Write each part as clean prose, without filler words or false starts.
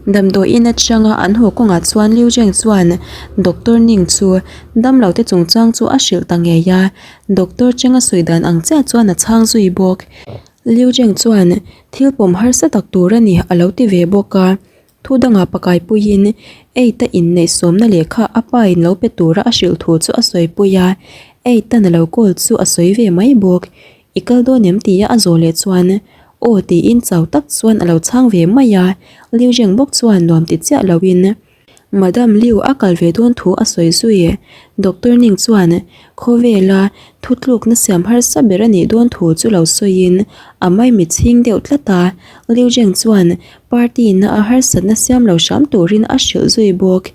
Damdawi in atanga an haw kawngah chuan Liu Zheng chuan Doctor Ning chu damlo te chungchang chu a hrilh ta ngei a, Doctor Cheng a sawi dan ang chiah chuan a chhang zui bawk. Liu Zheng chuan thil pawm harsa tak tur a ni a lo ti ve bawk a, thu dangah pakai puiin Eita inneih sawmna lehkha a pa in lo pe tura a hrilh thu chu a sawipui a, Eitan a lo call chu a sawi ve mai bawk. I kal dawn em tia a zawh leh chuan aw tiin chau tak chuan a lo chhang ve mai a, Liu Zheng bawk chuan nuam ti chiah loin Madam Liu a kal ve dawn thu a sawi zui. Doctor Ning chuan khawvela thutlukna siam harsa ber a nih dawn thu chu lo sawiin a maimit chhing deuh tlat a, Liu Zheng chuan party na a harsatna siam lo hram turin a hrilh zui bawk.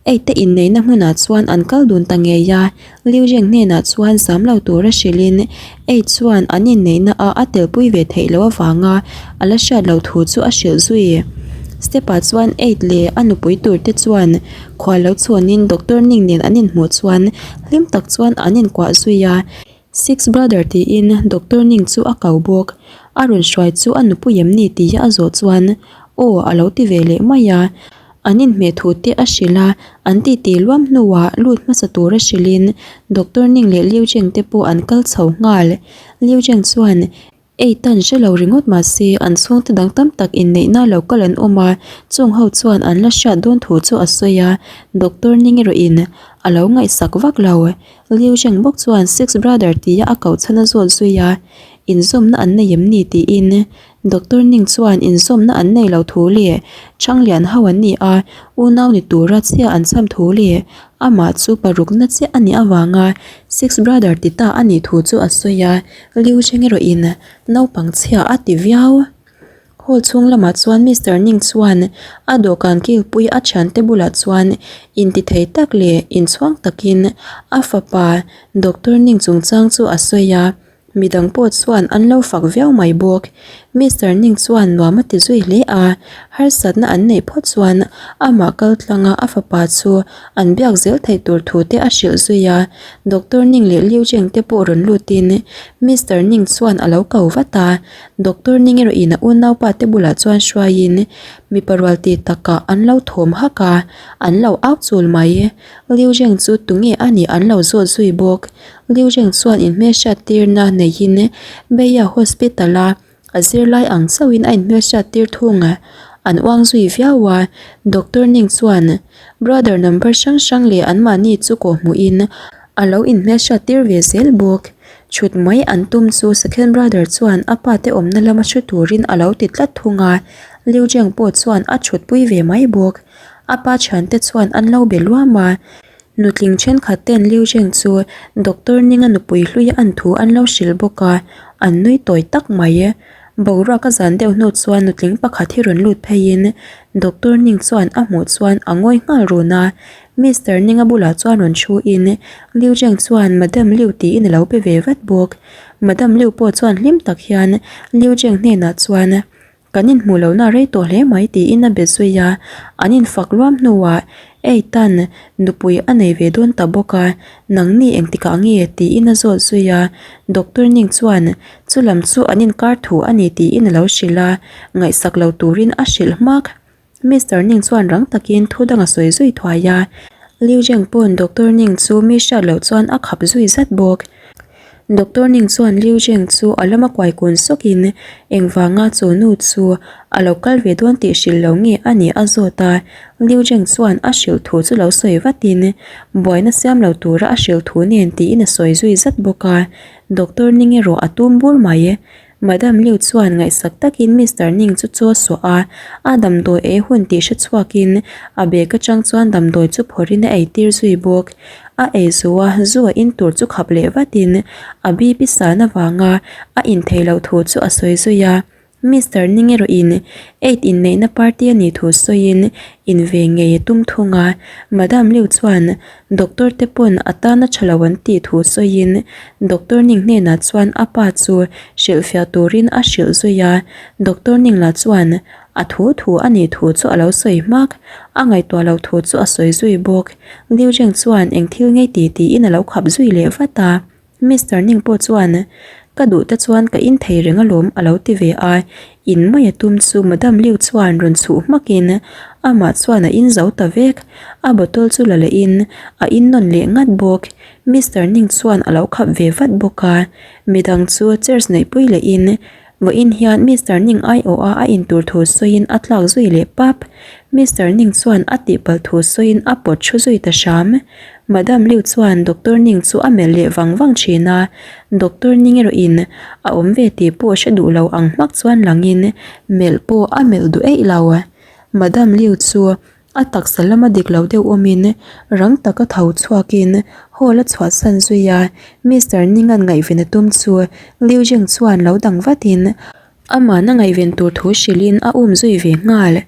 Eite inneihna hmunah chuan an kal dun ta ngei a, Liu Zheng hnenah chuan zam lo tura hrilhin Ei chuan an inneihna a a telpui ve theih loh avanga a la hriat loh thu chu a hrilh zui. Step ah chuan Eid leh a nupui tur te chuan khual lo chhawnin Doctor Ning nen an inhmuh chuan hlim tak chuan an inkuah zui a. Six brother tiin Doctor Ning chu a ko bawk. A rawn hruai chu a nupui em ni tia a zawh chuan aw a lo ti ve leh mai a. An inhmeh thu te a hrilh a, an titi luam hnuah lut hmasa tura hrilhin Doctor Ning leh Liu Zheng te pawh an kal chho nghal. Liu Zheng chuan Ei tan hre lo ringawt mahse an chhungte dang tam tak inneihna lo kal an awm a, chung ho chuan an la hriat dawn thu chu a sawi a, Doctor Ning erawhin a lo ngaihsak vak lo. Liu Zheng bawk chuan Six Brother tia a koh chhan a zawt zui a, inzawmna an nei em ni tiin Doctor Ning chuan inzawmna an nei lo thu leh Changlian ho an ni a, unau ni tura chhia an cham thu leh amah chu parukna chiah a nih avanga Six Brother ti ta a nih thu chu a sawi a, Liu Zheng erawhin naupang chhia a ti viau. Hall chhung lamah chuan Mister Ning chuan a dawhkan kilpui a thiante bulah chuan intithei tak leh inchhuang takin a fapa Doctor Ning chungchang chu a sawi a. Midang pawh chuan an lo fak viau mai bawk. Mister Ning chuan nuam a ti zui hle a, harsatna an neih phawt chuan amah kal tlanga a fapa chu an biak zel theih tur thu te a hrilh zui a. Doctor Ning leh Liu Zheng te pawh rawn lutin Mister Ning chuan a lo ko vat a. Doctor Ning erawhin a unaupa te bulah chuan hruaiin mipa rual ti takah an lo thawm hak a, an lo au chul mai. Liu Zheng chu tunge a nih an lo zawt zui bawk. Liu Zheng chuan inhmelhriat tirna neihin Beia Hospital a a zirlai ang chauhin a inhmelhriat tir thung a, an uang zui viau a. Doctor Ning chuan brother number hrang hrang leh anmahni chu kawhhmuhin a lo inhmelhriat tir ve zel bawk. Chhut mai an tum chu second brother chuan a pa te awmna lama hru turin a lo ti tlat thung a, Liu Zheng pawh chuan a chhutpui ve mai bawk. A pa thiante chuan an lo be luam a. Nutling thenkhat ten Liu Zheng chu Doctor Ninga nupui hlui a an thu an lo hrilh bawk a, an nui tawi tak mai. Boruak a zan deuh hnu chuan nutling pakhat hi rawn lut pheiin Doctor Ning chuan a hmuh chuan a ngawi nghal run a. Mister Ninga bulah chuan rawn thu in Liu Zheng chuan Madam Liu tiin a lo be ve vat bawk. Madam Liu pawh chuan hlim tak hian Liu Zheng hnenah chuan Kan inhmuh lohna a rei tawh hle mai tiin a be zui a, an infak luam hnuah Eitan nupui a nei ve dawn ta bawk a, nangni engtikah nge tiin a zawt zui a, Doctor Ning chuan chulam chu an inkar thu a ni tiin a lo hrilh a, ngaihsak lo turin a hrilh hmak. Mister Ning chuan rang takin thu dang a sawi zui thuai a, Liu Zheng pawn Doctor Ning chu mi hriat loh chuan a khap zui zat bawk. Doctor Ning chuan Liu Zheng chu a lama kuai kun sawkin engvanga chu nu chu a lo kal ve dawn tih hrilh lo nge a nih a zawt a, Liu Zheng chuan a hrilh thu chu lo sawi vatin buaina siam lo tura a hrilh thu nen tiin a sawi zui zat bawk a, Doctor Ning erawh a tum bur mai. Madam Liu chuan ngaihsak takin Mister Ning chu chaw suah a, a damdawi ei hun tih hre chhuakin a bag atang chuan damdawi chu phawrhin a eitir zui bawk. A ei zo a, zu a in tur chu khap leh vatin a BP san avanga a in theih loh thu chu a sawi zui a. Mister Ning erawhin Eid inneihna party a nih thu sawiin in ve ngei a tum thung a. Madam Liu chuan Doctor te pawn a tana tha lo an tih thu sawiin Doctor Ning hnenah chuan a pa chu hrilhfiah turin a hrilh zui a, Doctor Ning lah chuan a thu thu a nih thu chu a lo sawi hmak, a ngaihtuah loh thu chu a sawi zui bawk. Liu Zheng chuan eng thil ngei ti tiin a lo khap zui leh vat a. Mister Ning pawh chuan. Ka duh te chuan ka in thei reng alawm a lo ti ve a, in mai a tum chu Madam Liu chuan rawn chhuh hmakin amah chuan a in zo ta vek. A bottle chu la lehin a in nawn leh ngat bawk. Mister Ning chuan a lo khap ve vat bawk a, midang chu chairs neihpui lehin Vawiin hian Mister Ning aiawha a in tur thu sawiin a tlak zui leh pap. Mister Ning chuan a tihpalh thu sawiin a pawt thu zui ta hram. Madam Liu chuan Doctor Ning chu a melh leh vang vang thin a, Doctor Ning erawhin a awm ve tih pawh hre duh lo ang hmak chuan langin melh pawh a melh duh eih lo. Madam Liu chu A taksa lama dik lo deuh awmin rang taka tho chhuakin hall a chhuahsan zui a, Mister Ningan ngaihven a tum chu Liu Jing chuan lo dang vatin amahna ngaihven tur thu hrilhin a um zui ve nghal.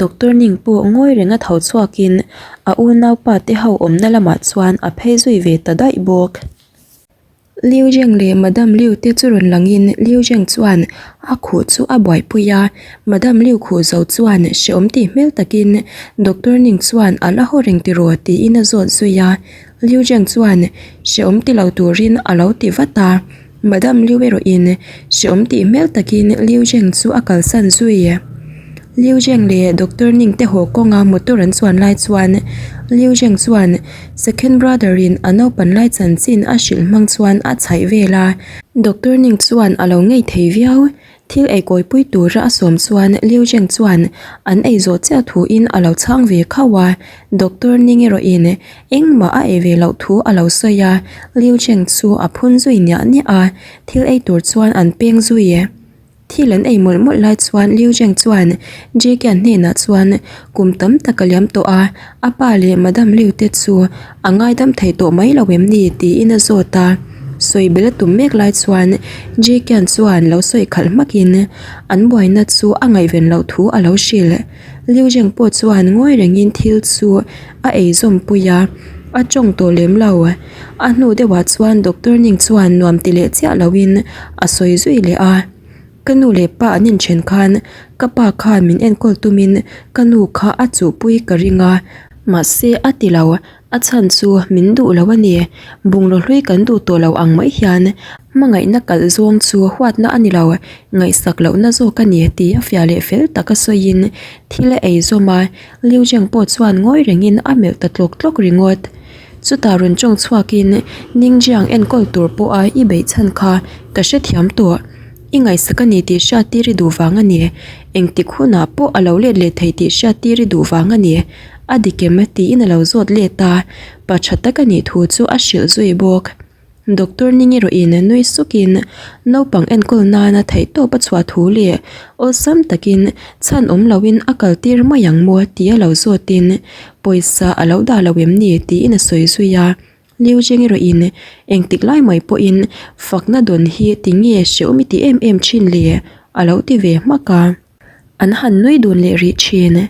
Doctor Ning pawh ngawi renga tho chhuakin a unaupa te ho awmna lamah chuan a phei zui ve ta daih bawk. Liu Zheng leh Madam Liu te chu rawn langin Liu Zheng chuan a khuh chu a buaipui a, Madam Liu khuh zo chuan hreawm tih hmel takin Doctor Ning chuan a la haw reng tiraw tiin a zawt zui a, Liu Zheng chuan hreawm ti lo turin a lo ti vat a, Madam Liu erawhin hreawm tih hmel takin Liu Zheng chu a kalsan zui. Liu Zheng leh Doctor Ning te haw kawnga motor an chuan lai chuan Liu Zheng chuan Second brother in a naupan lai chanchin a hrilh hmang chuan a chhaih vel a. Doctor Ning chuan a lo ngei thei viau. Thil ei kawipui tura a sawm chuan Liu Zheng chuan an ei zawh chiah thu in a lo chhang ve khauh a. Doctor Ning erawh in engmah a ei ve loh thu a lo sawi a. Liu Zheng chu a phun zui niah niah a. Thil ei tur chuan an peng zui. Thil an ei mawlh mawlh lai chuan Liu Zheng chuan Jake-a hnenah chuan kum tam tak a liam tawh a, a pa leh Madam Liu te chu a ngaidam thei tawh mai lo em ni tiin a zawt a. Sawi bel a tum mek lai chuan Jake-a chuan lo sawi khalh hmakin an buaina chu a ngaihven loh thu a lo hrilh. Liu Zheng pawh chuan ngawi rengin thil chu a ei zawmpui a, a tawng tawh lem lo. A hnu deuhah chuan Doctor Ning chuan nuam ti leh chiah loin a sawi zui leh a, Ka nu leh pa an inthen khan ka pa khan min enkawl tumin ka nu kha a chuhpui ka ring a, mahse a ti lo, a chhan chu min duh lo a ni. Bungraw hlui kan duh tawh lo ang mai hian hmangaihna kalh zawng chu huatna a ni lo, ngaihsak lohna zawk a ni tih a fiah leh fel taka sawiin thil a ei zawm a, Liu Zheng pawh chuan ngawi rengin a melh ta tlawk tlawk ringawt. Chutah rawn tawng chhuakin Ningjiang enkawl tur pawha i beih chhan kha ka hrethiam tawh. I ngaihsak a ni tih hriattir i duh vang a ni. Engtik hunah pawh a lo let leh thei tih hriattir i duh vang a ni. A dik em? tiin a lo zawt let a, pa tha tak a nih thu chu a hrilh zui bawk. Doctor Ning erawhin nui sukin naupang enkawl nana theihtawp a chhuah thu leh awlsam takin chhan awm loin a kal tir mai ang maw tia lo zawtin pawisa a lo dah lo em ni tiin a sawi zui a. Liu Zheng erawhin engtik lai mai pawhin fakna dawn hi tinge hrehawm i ti em em thin le a lo ti ve hmak a. An han nui dun leh rih thin.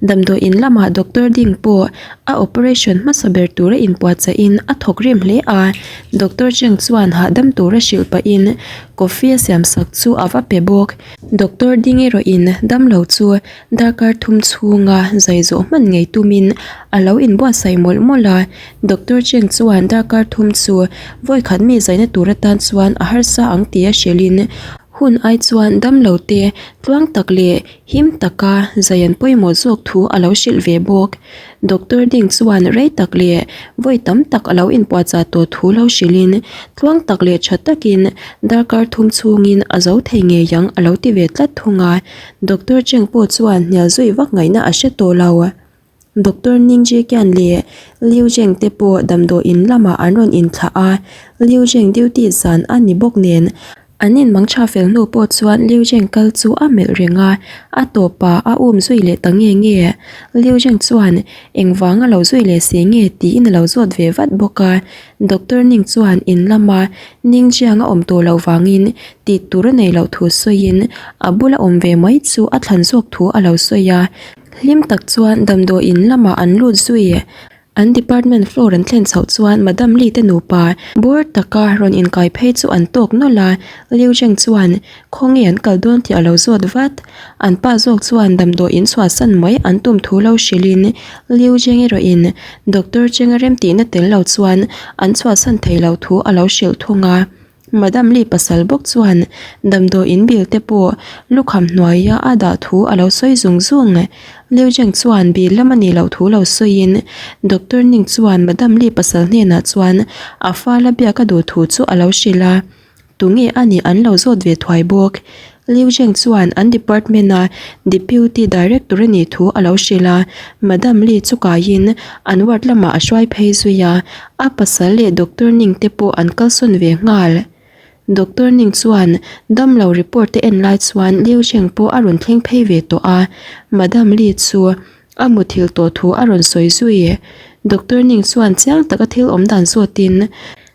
Damdawi in lamah Doctor Ding pawh a operation hmasa ber tura inpuahchah-in a thawk rim hle a, Doctor Cheng chuan hahdam tura hrilh pahin coffee a siamsak chu a va pe bawk. Doctor Ding erawhin damlo chu darkar thum chhunga zai zawh hman ngei tumin a lo inbuatsaih mawlh mawlh a, Doctor Cheng chuan darkar thum chu vawikhat mi zaina tur atan chuan a harsa ang tia hrilhin Hun ai chuan damlo te tluang tak leh him taka zai an pawimawh zawk thu a lo hrilh ve bawk. Doctor Ding chuan rei tak leh vawi tam tak a lo inpuahchah tawh thu lo hrilhin tluang tak leh tha takin darkar thum chhungin a zo thei ngei ang a lo ti ve tlat thung a. Doctor Cheng pawh chuan hnial zui vak ngaihna a hre tawh lo. Doctor Ning Jiqian leh Liu Zheng te pawh damdawiin lamah an rawn inthlah a, Liu Zheng duty zan a ni bawk nen an inmang tha fel hnu pawh chuan Liu Zheng kal chu a melh reng a, a tawpah a um zui leh ta nge nge. Liu Zheng chuan engvang a lo zui leh si nge tiin a lo zawt ve vat bawk a, Doctor Ning chuan in lama Ning Jiang a awm tawh loh vangin tih tur a nei loh thu sawiin a bula awm ve mai chu a thlan zawk thu a lo sawi a. Hlim tak chuan damdawiin lamah an lut zui. An department floor an thlen chhoh chuan Madam Lee te nupa bawr taka rawn inkai phei chu an tawk nawlh a, Liu Zheng chuan khawnge an kal dawn tih a lo zawt vat. An pa zawk chuan damdawiin chhuahsan mai an tum thu lo hrilhin Liu Zheng erawhin Doctor Cheng a remtihna tel lo chuan an chhuahsan thei lo thu a lo hrilh thung a. Madam Lee pasal bawk chuan damdawiin bill te pawh lukham hnuaia a dah thu a lo sawi zung zung. Liu Zheng chuan bill lam a nih loh thu lo sawiin Doctor Ning chuan Madam Lee pasal hnenah chuan a fala biak a duh thu chu a lo hrilh a. Tunge a nih an lo zawt ve thuai bawk. Liu Zheng chuan an department a Deputy Director a nih thu a lo hrilh a, Madam Li chu kaiin an ward lamah a hruai phei zui a, a pasal leh Doctor Ning te pawh an kalsawn ve nghal. Doctor Ning chuan damlo report te en lai chuan Liu Zheng pawh a rawn thleng phei ve tawh a, Madam Li chu A muthilh tawh thu a rawn sawi zui. Doctor Ning chuan chiang taka thil awm dan zawtin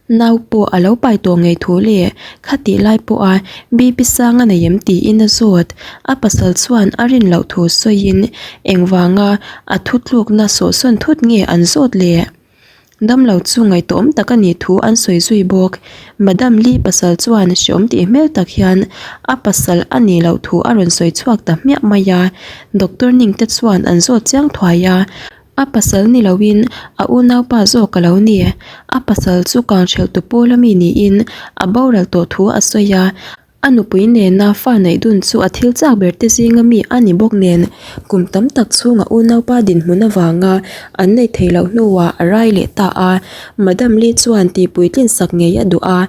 nau pawh a lo pai tawh ngei thu leh khatih lai pawha BP sang a nei em tiin a zawt. A pasal chuan a rin loh thu sawiin engvanga a thutlukna sawhsawn thut nge an zawt le? Damlo chu ngaihtuahawm tak a nih thu an sawi zui bawk. Madam Lee pasal chuan hreawm tih hmel tak hian a pasal a nih loh thu a rawn sawi chhuak ta hmiah mai a. Doctor Ning te chuan an zawt chiang thuai a, a pasal ni loin a unaupa zawk a lo ni. A pasal chu kangthelh tu pawl ami niin a boral tawh thu a sawi a. A nupui nena fa neih dun chu a thil chak ber te zinga mi a ni bawk nen, kum tam tak chhunga unaupa dinhmun avanga an neih theih loh hnuah a rai leh ta a. Madam Lee chuan tihpui tlin sak ngei a duh a,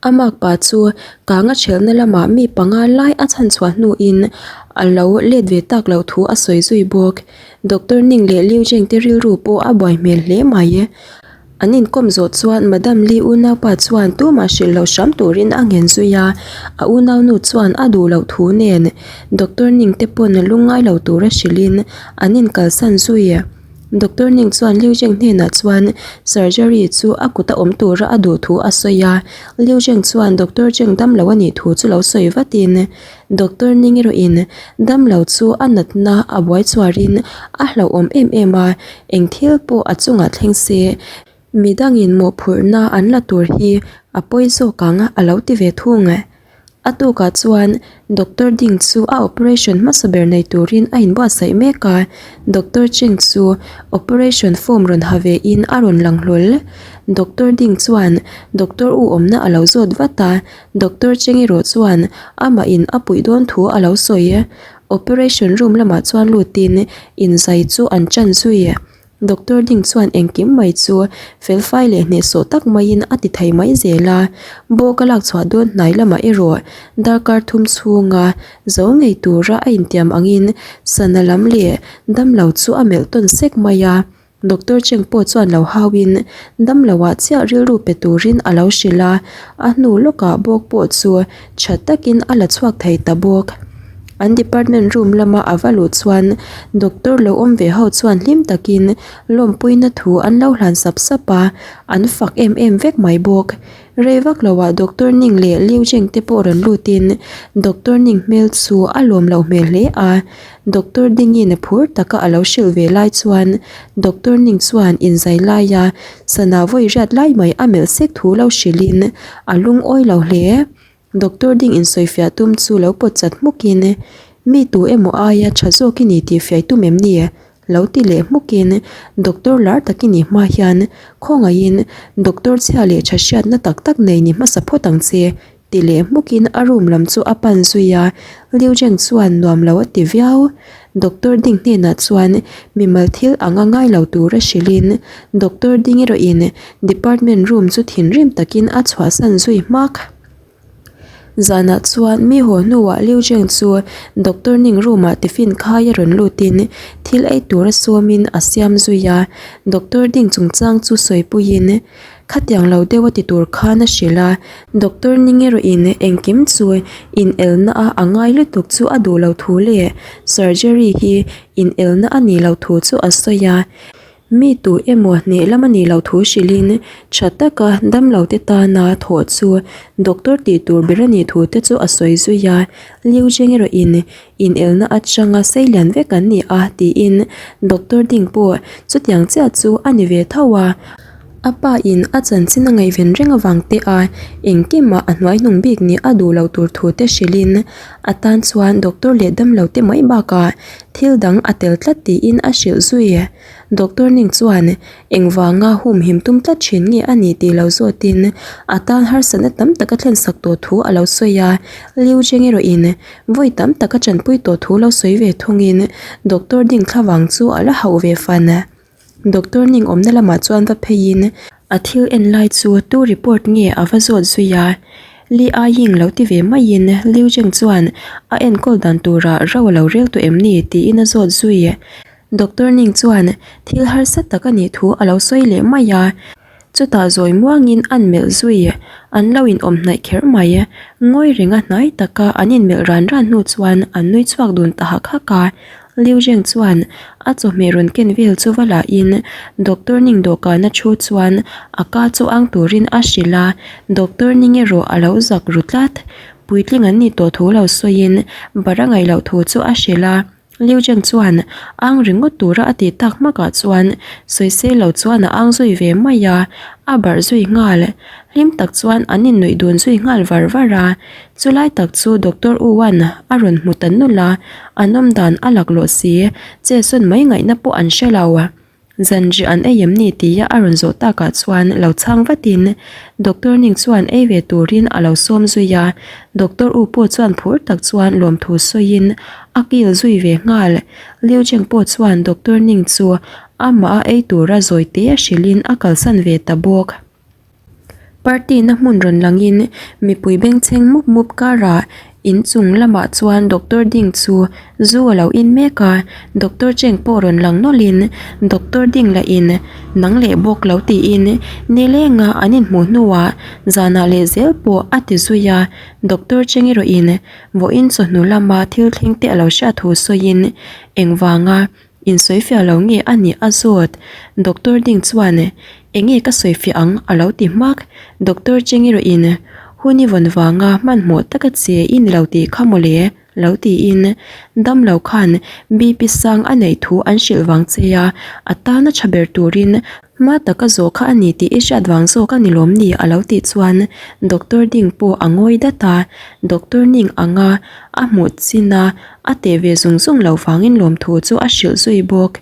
a makpa chu kanga ṭhelhna lamah mi panga lai a chhanchhuah hnuin a lo let ve tak loh thu a sawi zui bawk. Doctor Ning leh Liu Zheng te rilru pawh a buai hmel hle mai. An inkawm zawh chuan Madam Lee unaupa chuan tumah hrilh loh hram turin a nghen zui a, a unaunu chuan a duh loh thu nen Doctor Ning te pawn lungngai lo tura hrilhin an inkalsan zui. Doctor Ning chuan Liu Zheng hnenah chuan surgery chu a kuta awm tura a duh thu a sawi a, Liu Zheng chuan Doctor Zheng damlo a nih thu chu lo sawi vatin Doctor Ning erawhin damlo chu a natna a buai chuarin a hlauhawm em em a, eng thil pawh a chungah thleng se midangin mawhphurhna an la tur hi a pawi zawk ang a lo ti ve thung. A tukah chuan Doctor Ding chu a operation hmasa ber nei turin a inbuatsaih mek a, Doctor Cheng chu operation form rawn ha ve in a rawn lang hlawl. Doctor Ding chuan Doctor U awmna a lo zawt vat a, Doctor Cheng erawh chuan amah in a puih dawn thu a lo sawi. Operation room lamah chuan lutin inzai chu an ṭan zui. Doctor ding chuan engkim mai chu felfai leh hnehsawh tak maiin a ti thei mai zel a. Bawk a lak chhuah dawn hnai lamah erawh darkar thum chhunga zo ngei tura a intiam angin sana lam leh damlo chu a melh tawn sek mai a. Doctor Cheng pawh chuan lo hauin damloah chiah rilru pe turin a lo hrilh a, a hnu lawkah bawk pawh chu tha takin a la chhuak thei ta bawk. An department room lama a va luh chuan doctor lo awm ve ho chuan hlim takin lawmpuina thu an lo hlan sap sap a, an fak em em vek mai bawk. Rei vak loah Doctor Ning leh Liu Zheng te pawh rawn lutin Doctor Ning hmel chu a lawm loh hmel hle a, Doctor Dingin phur taka a lo hrilh ve lai chuan Doctor Ning chuan inzai laia sana vawi riat lai mai a melh sek thu lo hrilhin a lungawi lo hle. Doctor Ding insawifiah tum chu lo pawt chat hmukin Mi tu emaw aia tha zawk i ni tih fiah i tum em ni? Lo ti leh hmukin doctor lar tak i nih hma hian khawngaihin doctor chhia leh tha hriatna tak tak nei ni hmasa phawt ang che ti leh hmukin a room lam chu a pan zui a, Liu Zheng chuan nuam lo a ti viau. Doctor Ding hnenah chuan mimal thil anga ngai lo tura hrilhin doctor Ding erawhin department room chu thinrim takin a chhuahsan zui hmak. Zanah chuan mi haw hnuah Liu Zheng chu doctor Ning room ah tiffin khai a rawn lutin thil ei tura sawmin a siam zui a, doctor ding chungchang chu sawipuiin khatiang lo deuh a ti tur khan a hrilh a, doctor Ning erawhin engkim chu inelna a a ngai lutuk chu a duh lo thu leh surgery hi inelna a nih loh thu chu a sawi a. Mi tu emaw hneh lam a nih loh thu hrilhin tha taka damlo te tana thawh chu doctor tih tur ber a nih thu te chu a sawi zui a, Liu Zheng erawhin inelna atanga sei lian vek an ni a tiin doctor ding pawh chutiang chiah chu a ni ve tho a. A pa in a chanchin a ngaihven reng avang te a engkimah a hnuaihnung bik nih a duh loh tur thu te hrilhin a tan chuan doctor leh damlo te mai bakah thil dang a tel tlat tiin a hrilh zui. Doctor Ning chuan engvanga humhim tum tlat thin nge a nih tih lo zawtin a tan harsatna tam tak a thlensak tawh thu a lo sawi a, Liu Cheng erawhin vawi tam tak a tanpui tawh thu lo sawi ve thungin doctor ding thlavang chu a la hauh ve fan. Doctor Ning awmna lamah chuan va pheiin a thil en lai chu tu report nge a va zawt zui a, Li Ai Ying lo ti ve maiin Liu Zheng chuan a enkawl dan turah ro a lo rel tawh em ni tiin a zawt zui. Doctor Ning chuan thil harsa tak a nih thu a lo sawi leh mai a. Chutah zawi muangin an melh zui, an lo inawm hnaih kher mai. Ngawi renga hnai taka an inmelh ran ran hnu chuan an nui chhuak dun ta hak hak a. Liu Zheng chuan a chawhmeh rawn ken vel chu va lahin Doctor Ning dawhkana thu chuan a ka chu ang turin a hrilh a, Doctor Ning erawh a lo zak ru tlat. Puitling an nih tawh thu lo sawiin bara ngaih loh thu chu a hrilh a. Liu Zheng chuan ang ringawt tura a tih tak hmakah chuan sawisel lo chuan a ang zui ve mai a, a barh zui nghal. Hlim tak chuan an innuih dun zui nghal var var a, chulai tak chu Doctor U Wan a rawn hmu ta nulh a, an awmdan a laklawh si, che sawn mai ngaihna pawh an hre lo. Zanri an ei em ni tia a rawn zawh takah chuan lo chhang vatin Doctor Ning chuan ei ve turin a lo sawm zui a, Doctor U pawh chuan phur tak chuan lawmthu sawiin a kil zui ve nghal. Liu Cheng pawh chuan Doctor Ning chu amah a ei tura zawi te a hrilhin a kalsan ve ta bawk. Party na hmun rawn langin mipui bengchheng mup mup karah inchung lamah chuan doctor ding chu zu a lo in mek a, doctor Cheng pawh rawn lang nawlhin doctor ding lah in nang leh bawk lo tiin nilenga an inhmuh hnuah zanah leh zel pawh a ti zui a, doctor Cheng erawh in vawiin chawhnu lama thil thleng te a lo hriat thu sawiin engvanga Insawifiah lo nge a nih a zawt? Doctor ding chuan, Enge ka sawifiah ang? a lo ti hmak. Doctor Cheng erawhin, Hun i vawn vanga hmanhmawh taka che i ni lo tih kha mawle, lo tiin, Damlo khan BP sang a neih thu an hrilh vang che a, a tana tha ber turin hma taka zawh kha a ni tih i hriat vang zawk a ni lawm ni? a lo tih chuan Doctor ding pawh a ngawi dat a, Doctor ning anga a hmuh chin a, A teh ve zung zung lo vangin lawmthu chu a hrilh zui bawk.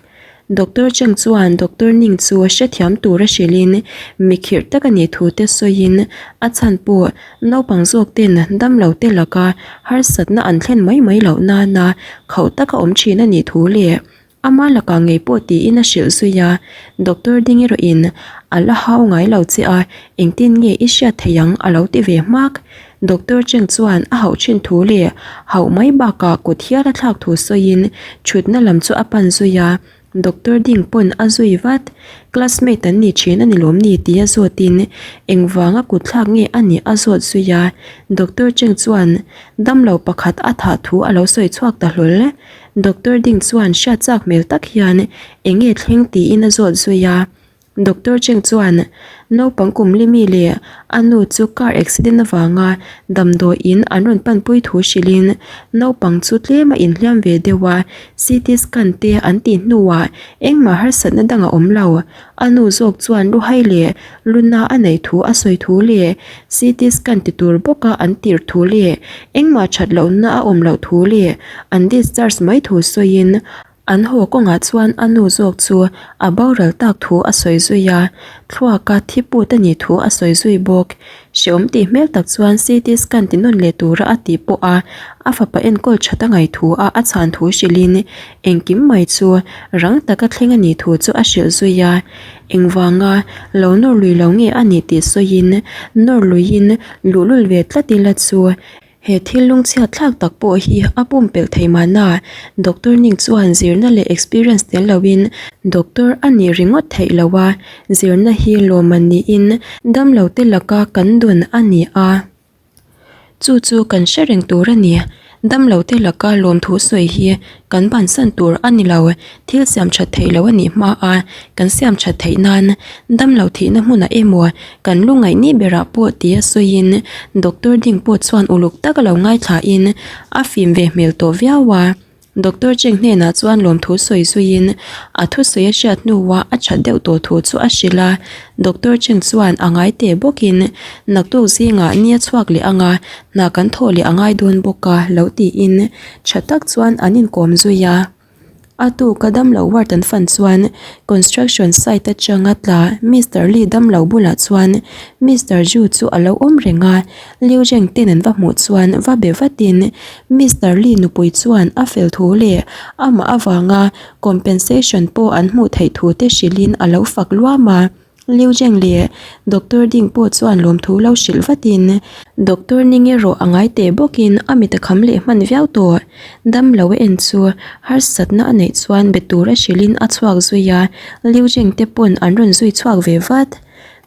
Doctor Cheng chuan Doctor Ning chu hrethiam tura hrilhin mi khirh tak a nih thu te sawiin a chhan pawh naupang zawk ten damlo te laka harsatna an thlen mai mai loh nana khauh taka awm thin a nih thu leh Ama lakah ngei pawh tiin a hrilh zui a, Doctor ding erawhin a la hau ngai lo che a, engtin nge i hriat theih ang a lo ti ve hmak. Doctor Cheng chuan a hauh thin thu leh hauh mai bakah kut hial a thlak thu sawiin thutna lam chu a pan zui a, Doctor ding pawn a zui vat. Classmate an ni thin a ni lawm ni tia zawtin engvanga kut thlak nge a nih a zawt zui a, Doctor Cheng chuan damlo pakhat a thah thu a lo sawi chhuak ta hlawl. Doctor ding chuan hriat chak hmel tak hian eng nge thleng tiin a zawt zui a. Doctor Cheng chuan naupang kum limi leh a nu chu car accident avanga damdawiin an rawn panpui thu hrilhin naupang chu tlem a inhliam ve deuh a, CT scan te an tih hnuah engmah harsatna dang a awm lo. A nu zawk chuan luhai leh luna a neih thu a sawi thu leh CT scan ti tur bawka an tirh thu leh engmah that lohna a awm loh thu leh an discharge mai thu sawiin an haw kawngah chuan a nu zawk chu a boral tak thu a sawi zui a, thluaka thi put a nih thu a sawi zui bawk. Hreawm tih hmel tak chuan CT scan ti nawn leh tura a tih pawh a, a fapa enkawl that a ngaih thu a a chhan thu hrilhin engkim mai chu rang taka thleng a nih thu chu a hrilh zui a. Engvanga lo nawr lui lo nge a nih tih sawiin nawr luiin luhlul ve tlat ila chu He thil lungchhiat thlak tak pawh hi a pumpelh thei mahna, doctor ning chuan zirna leh experience tel loin doctor a nih ringawt theih lo a, zirna hi lawmman niin damlo te laka kan dawn a ni a. Chu chu kan hre reng tur a ni. Damlo te laka lawmthu sawi hi kan bansan tur a ni lo. Thil siam that theih loh a nih hma a, kan siam that theih nan damlo thihna hmunah emaw kan lu ngaih ni berah pawh tia sawiin doctor ding pawh chuan uluk taka lo ngaithlain a fim ve hmel tawh viau a. Doctor Cheng hnenah chuan lawmthu sawi zuiin a thusawi a hriat hnuah a that deuh tawh thu chu a hrilh a. Doctor Cheng chuan a ngai teh bawkin naktuk zingah ni a chhuak leh ang a, hna kan thawh leh a ngai dawn bawk a lo tiin tha tak chuan an inkawm zui a. A tuka damlo ward an fan chuan construction site atanga tla Mister Lee damlo bulah chuan Mister Ju chu a lo awm reng a, Liu Zheng ten an va hmuh chuan va be vatin Mister Lee nupui chuan a fel thu leh amah avanga compensation pawh an hmuh theih thu te hrilhin a lo fak luam a. Liu Zheng leh Doctor Ding pawh chuan lawmthu lo hrilh vatin Doctor Ning erawh a ngai teh bawkin a mit a kham leh hman viau tawh. Dam lo a en chu harsatna a neih chuan be tur a hrilhin a chhuak zui a, Liu Zheng te pawn an rawn zui chhuak ve vat.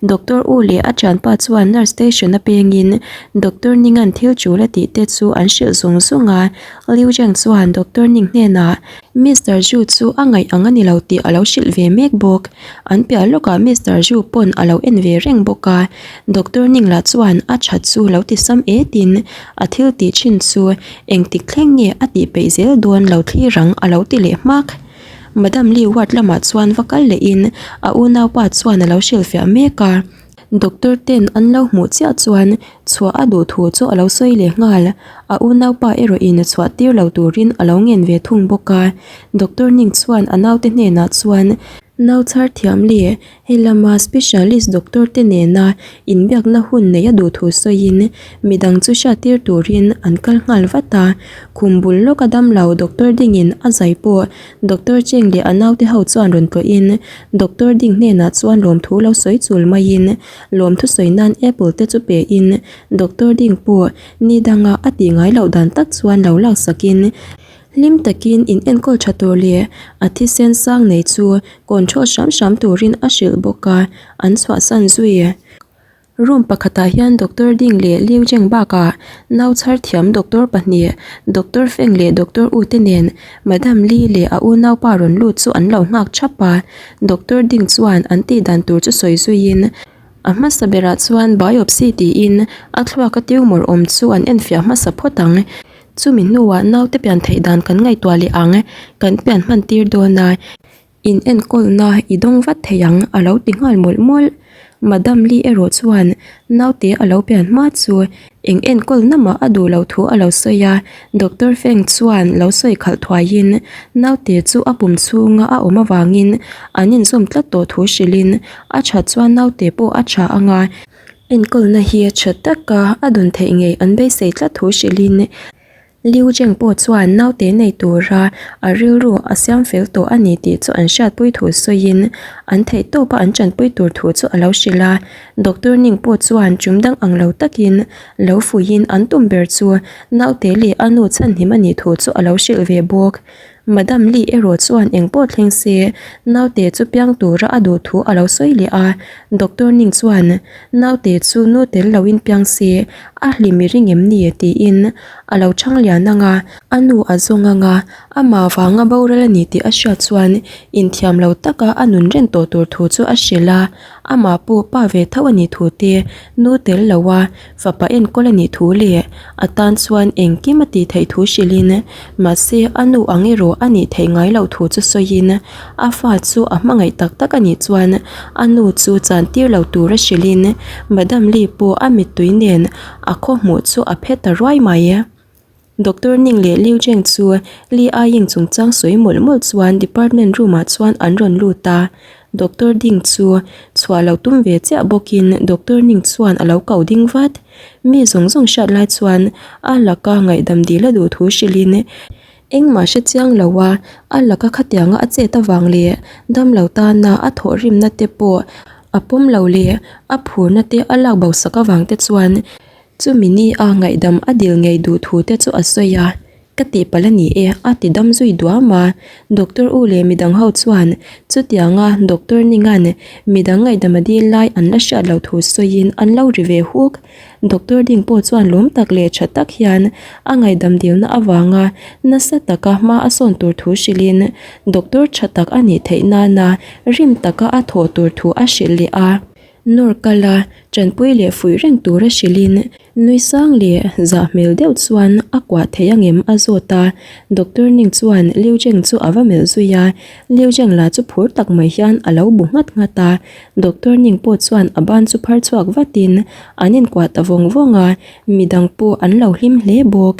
Doctor U leh a thianpa chuan nurse station a pengin Doctor Ninga'n thil tul a tih te chu an hrilh zung zung a, Liu Zheng chuan Doctor Ning hnenah Mister Zhu chu a ngaih ang a ni lo tih a lo hrilh ve mek bawk. An piah lawkah Mister Zhu pawn a lo en ve reng bawk a, Doctor Ning lah chuan a that chu lo ti sam etin a thil tih thin chu engtik thleng nge a tih peih zel dawn lo thlir ang a lo ti leh hmak. Madam Lee ward lamah chuan va kal lehin a unaupa chuan a lo hrilhfiah mek a, Doctor ten an lo hmuh chiah chuan chhuah a duh thu chu a lo sawi leh nghal. A unaupa erawhin a chhuah tir lo turin a lo ngen ve thung bawk a. Doctor Ning chuan a naute hnenah chuan, Nau chhar thiam leh hei lama specialist doctor te nena inbiakna hun neih a duh thu sawiin midang chu hriattir turin an kal nghal vat a. Khum bul lawka damlo doctor dingin a zai pawh Doctor Cheng leh a naute ho chuan rawn tlawhin Doctor Ding hnenah chuan lawmthu lo sawi chul maiin lawmthu sawi nan apple te chu pein Doctor Ding pawh ni danga a tih ngai loh dan tak chuan lo laksakin hlim takin in enkawl tha tur leh a thisen sang nei chu control hram hram turin a hrilh bawk a, an chhuahsan zui. Room pakhatah hian Doctor Ding leh Liu Zheng bakah nau chhar thiam doctor pahnih, Doctor Feng leh Doctor U te nen Madam Li leh a unaupa rawn lut chu an lo nghak thap a. Doctor Ding chuan an tih dan tur chu sawi zuiin a hmasa berah chuan biopsy tiin a thluaka tumor awm chu an enfiah hmasa phawt ang. Chumi hnuah naute pian theih dan kan ngaihtuah leh ang, kan pian hman tir dawn a. In enkawlna i dawng vat thei ang a lo ti nghal mawlh mawlh. Madam Lee erawh chuan naute a lo pian hma chu eng enkawlna mah a duh loh thu a lo sawi a, Doctor Feng chuan lo sawi khalh thuaiin naute chu a pum chhunga a awm avangin an inzawm tlat tawh thu hrilhin a that chuan naute pawh a tha ang a, enkawlna hi tha taka a dawn theih ngei an beisei tlat thu hrilhin Liu Zheng pawh chuan naute nei tura a rilru a siam fel tawh a ni tih chu an hriatpui thu sawiin an theih tawpa an tanpui tur thu chu a lo hrilh a. Doctor Ning pawh chuan tum dang ang lo takin lo fuihin an tum ber chu naute leh a nu chhanhim a nih thu chu a lo hrilh ve bawk. Madam Li erawh chuan eng pawh thleng se naute chu piang tura a duh thu a lo sawi leh a. Doctor Ning chuan naute chu nu tel loin piang se a hlim i ring em ni? tiin a lo chhang lian ang a, a nu a zawng ang a, amah vanga boral a ni tih a hriat chuan inthiam lo taka a nun reng tawh tur thu chu a hrilh a, amah pawh pa ve tho a nih thu te, nu tel lo a, fapa enkawl a nih thu leh a tan chuan engkim a tih theih thu hrilhin mahse a nu ang erawh a nih theih ngai loh thu chu sawiin a fa chu a hmangaih tak tak a nih chuan a nu chu chan tir lo tur a hrilhin Madam Lee pawh a mittui nen a khaw hmuh chu a phet ta ruai mai. Doctor Ning leh Liu Zheng chu Li Aiying chungchang sawi mawlh mawlh chuan department room ah chuan an rawn lut a. Doctor Ding chu chhuah lo tum ve chiah bawkin Doctor Ning chuan a lo ko ding vat. Mi zawng zawng hriat lai chuan a laka ngaihdam dil a duh thu hrilhin engmah hre chiang lo a, a laka khatianga a chet avang leh damlo tana a thawhrimna te pawh a pawm lo leh a phurna te a lak bo sak avang te chuan Chumi ni a ngaihdam a dil ngei duh thu te chu a sawi a, Ka tihpalh a ni e a ti dam zui duam a. Doctor U leh midang ho chuan chutianga Doctor Ninga'n midang ngaihdam a dil lai an la hriat loh thu sawiin an lo ri ve huk. Doctor Ding pawh chuan lawm tak leh tha tak hian a ngaihdam dilna avanga nasa taka hma a sawn tur thu hrilhin Doctor tha tak a nih theih nana rim taka a thawh tur thu a hrilh leh a. Nawr kal a, tanpui leh fuih reng tura hrilhin nui sang leh zah hmel deuh chuan a kuah thei angem a zawt a. Doctor Ning chuan Liu Zheng chu a va melh zui a, Liu Zheng lah chu phur tak mai hian a lo bu nghat nghat a. Doctor Ning pawh chuan a ban chu phar chhuak vatin an inkuah ta vawng vawng a, midang pawh an lo hlim hle bawk.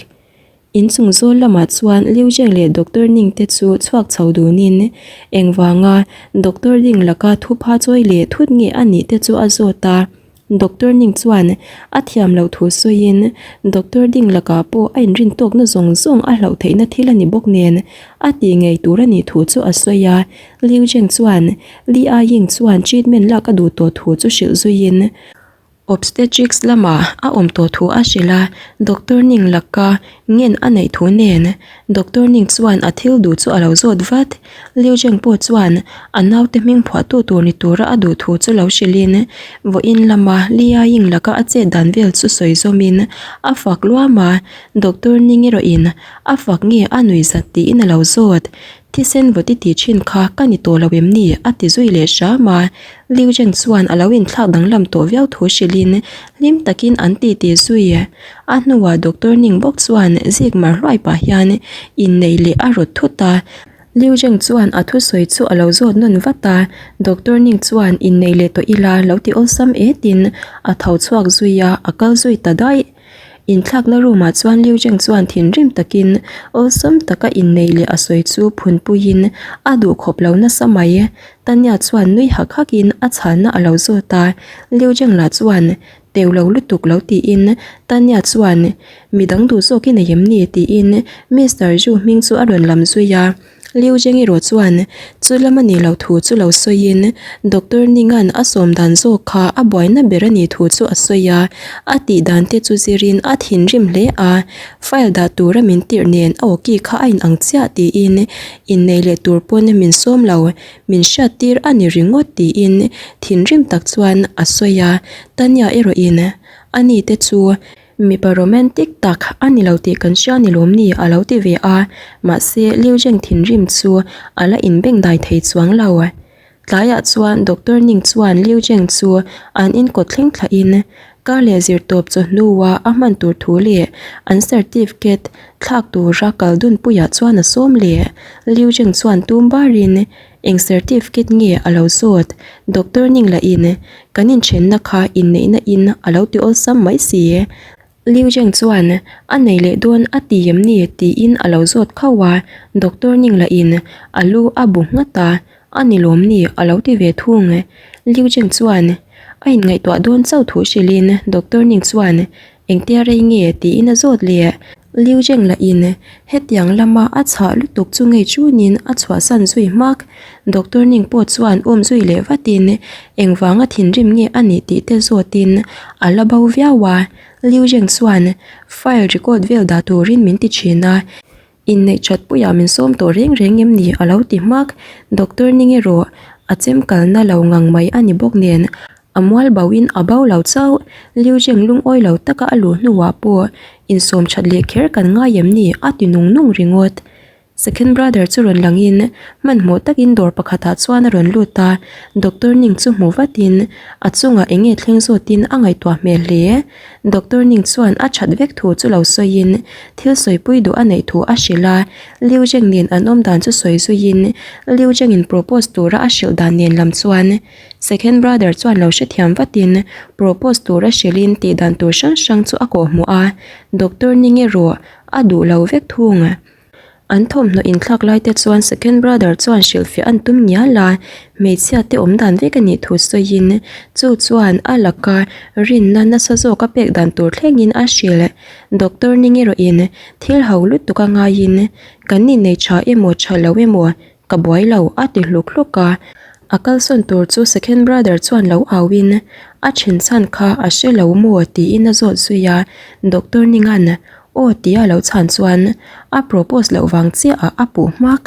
Inchung zawl lamah chuan Liu Zheng leh Doctor Ning te chu chhuak chho dunin engvanga Doctor Ning laka thupha chawi leh thut nge a nih te chu a zawt a. Doctor Ning chuan a thiam loh thu sawiin Doctor Ding lakah pawh a inrin tawkna zawng zawng a hlauh theihna thil a ni bawk nen a tih ngei tur a nih thu chu a sawi a. Liu Zheng chuan Li Aiying chuan treatment lak a duh tawh thu chu hrilh zuiin Obstetrics lamah a awm tawh thu a hrilh a, Doctor Ning laka ngen a neih thu nen Doctor Ning chuan a thil duh chu a lo zawt vat. Liu Zheng pawh chuan a naute hming phuahtu tur ni tura a duh thu chu lo hrilhin vawiin lama Li Yaying laka a chet dan vel chu sawi zawmin a fak luam a, Doctor Ning erawhin a fak nge a nuih zat tiin a lo zawt. Thisen vawt i tih thin kha ka ni tawh lo em ni? a ti zui leh hram a. Liu Zheng chuan a lo inthlak danglam tawh viau thu hrilhin hlim takin an ti ti zui. A hnuah Doctor Ning bawk chuan zik mar hluai pah hian inneih leh a rawt thut a. Liu Zheng chuan a thusawi chu a lo zawt nawn vat a. Doctor Ning chuan inneih leh tawh ila lo ti awlsam etin a tho chhuak zui a, a kal zui ta daih. Inthlakna room ah chuan Liu Zheng chuan thinrim takin awlsam taka inneih leh a sawi chu phunpuiin a duh khawp lo nasa mai. Tanya chuan nui hak hakin a chhanna a lo zawt a, Liu Zheng lah chuan teu lo lutuk lo tiin Tanya chuan midang duh zawk i nei em ni tiin Mister Zhu hming chu a rawn lam zui a. Liu Zheng erawh chuan chu lam a nih loh thu chu lo sawiin Doctor Ningan a sawm dan zawk kha a buaina ber a nih thu chu a sawi a, a tih dan te chu zirin a thinrim hle a, file dah tura min tirh nen a awki kha a inang chiah tiin innei leh tur pawn min sawm lo, min hriat tir a ni ringawt tiin thinrim tak chuan a sawi a, Tanya erawhin a ni te chu Mipa romantic tak a ni lo tih kan hria ni lawm ni a lo ti ve a, mahse Liu Zheng thinrim chu a la inbengdai thei chuang lo. Tlaiah chuan Doctor Ning chuan Liu Zheng chu an inkawt thleng thlahin kar leh zirtawp chawhnua a hman tur thu leh an certificate thlak tura kal dunpuiah chuan a sawm leh. Liu Zheng chuan tum barin Eng certificate nge a lo zawt? Doctor Ning lahin kan inthenna kha inneihna in a lo ti awlsam mai si. Liu Zheng chuan a nei leh dawn a ti em ni tiin a lo zawt khauh a, Doctor Ning lahin a lu a bu nghat a, a ni lawm ni a lo ti ve thung. Liu Zheng chuan a inngaihtuah dawn chauh thu hrilhin Doctor Ning chuan Engtia rei nge tiin a zawt leh. Liu Zheng lahin hetiang lama a chhah lutuk chu ngei chunin a chhuahsan zui hmak. Doctor Ning pawh chuan um zui leh vatin engvanga thinrim nge a nih tih te zawtin a la bo viau a. Liu Zheng chuan file record vel dah turin min ti thin a. Inneih that puiah min sawm tawh reng reng em ni a lo ti hmak. Doctor Ning erawh a chem kalna lo ngang mai a ni bawk nen a mual bauhin a bo lo chauh. Liu Zheng lungawi lo taka a luh hnuah pawh insawm that leh kher kan ngai em ni a ti nung nung ringawt. Second brother chu rawn langin hmanhmawh takin dawr pakhatah chuan a rawn lut a, Doctor Ning chu hmu vatin a chungah eng nge thleng zawtin a ngaihtuah hmel hle. Doctor Ning chuan a that vek thu chu lo sawiin thil sawipui duh a neih thu a hrilh a, Liu Zheng nen an awm dan chu sawi zuiin Liu Zhengin propose tura a hrilh dan nen lam chuan Second brother chuan lo hrethiam vatin propose tura hrilhin tih dan tur hrang hrang chu a kawhhmuh a, Doctor Ning erawh a duh lo vek thung. An thawmhnaw inthlak lai te chuan second brother chuan hrilhfiah an tum ngial a, hmeichhia te awm dan vek a nih thu sawiin chu chuan a laka rinna nasa zawk a pek dan tur thlengin a hrilh. Doctor Ning erawhin thil ho lutuk a ngaiin kan innei tha emaw tha lo emaw ka buai lo a ti hluk hluk a, a kalsawn tur chu second brother chuan lo auin a then chhan kha a hre lo maw tiin a zawt zui a, Doctor Ninga'n Aw tia lo chhan chuan a propose loh vang chiah ah a puh hmak.